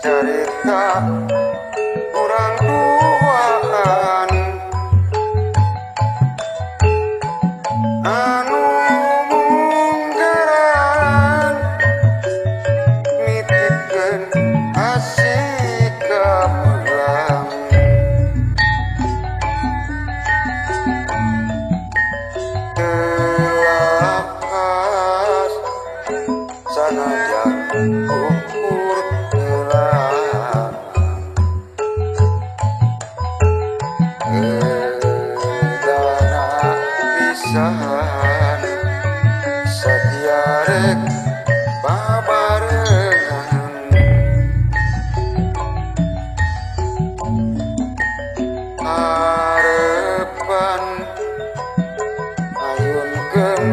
Carita urang duaan anu munggaran nitipkeun asih kamelang telapas sanajan ukur telah edana pisan satiarek babarengan arepan ayunkeun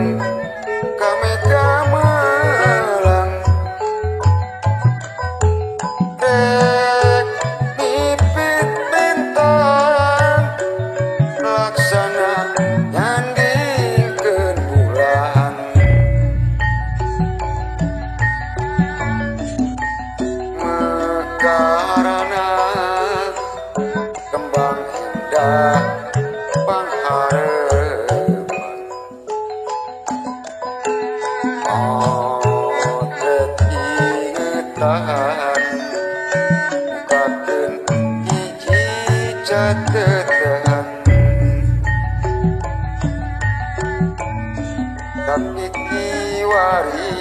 kame gamelan rek mipit bintang laksana nyandingkeun bulan mekarana kembang indah pangharepan motret ingetan bukakeun hiji catetan tapi kiwari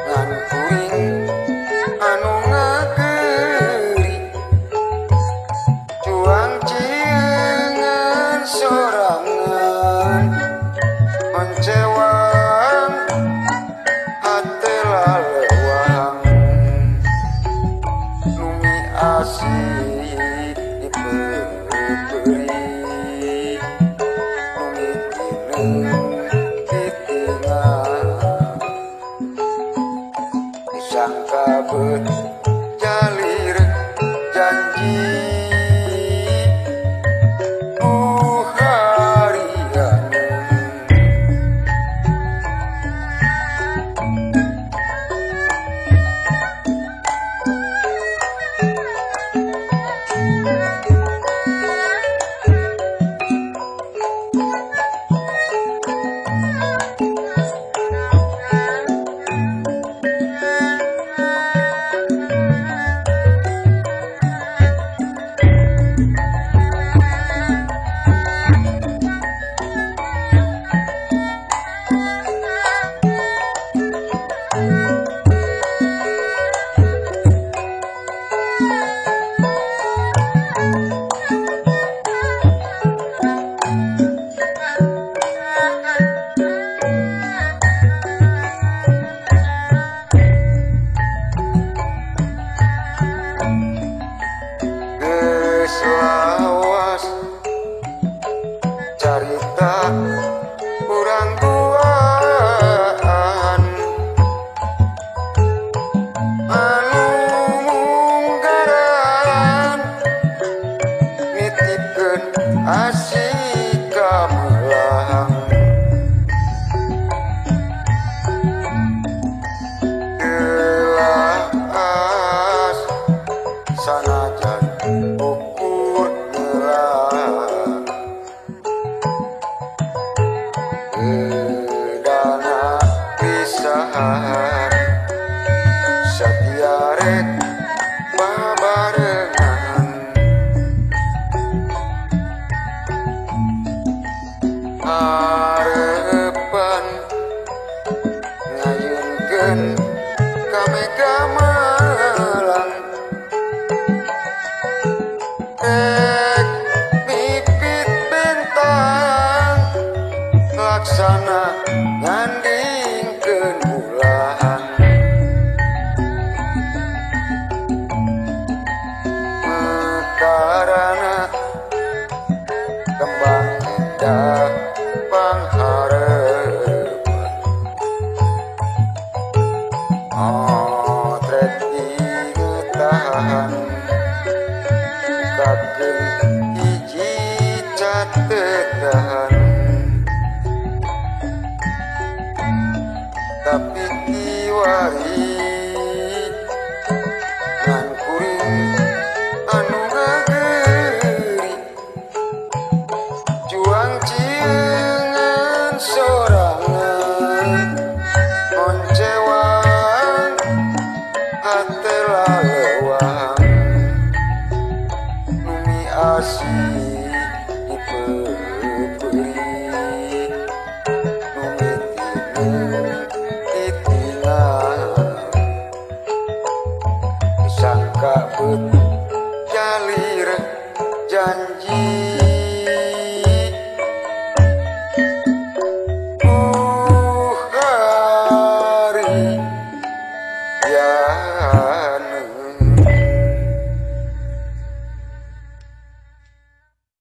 ngan kuring anu ngageuri cuang ciengan sorangan mencewang hate lalewang numi asih dipeuperi numi tineung ditinggal disangka bet jalir janji ku harian. Geus lawas carita urang duaan anu munggaran nitipkeun asih kamelang telaas sanajan ukur nelang edana pisan satiarek babarengan arepan ngayunkeun kame gamelan rek mipit bentang laksana nyandingkeun bulan. Lalewang numi asih dipeupeurik numi tinung ditinggal disangka beut jalir janji.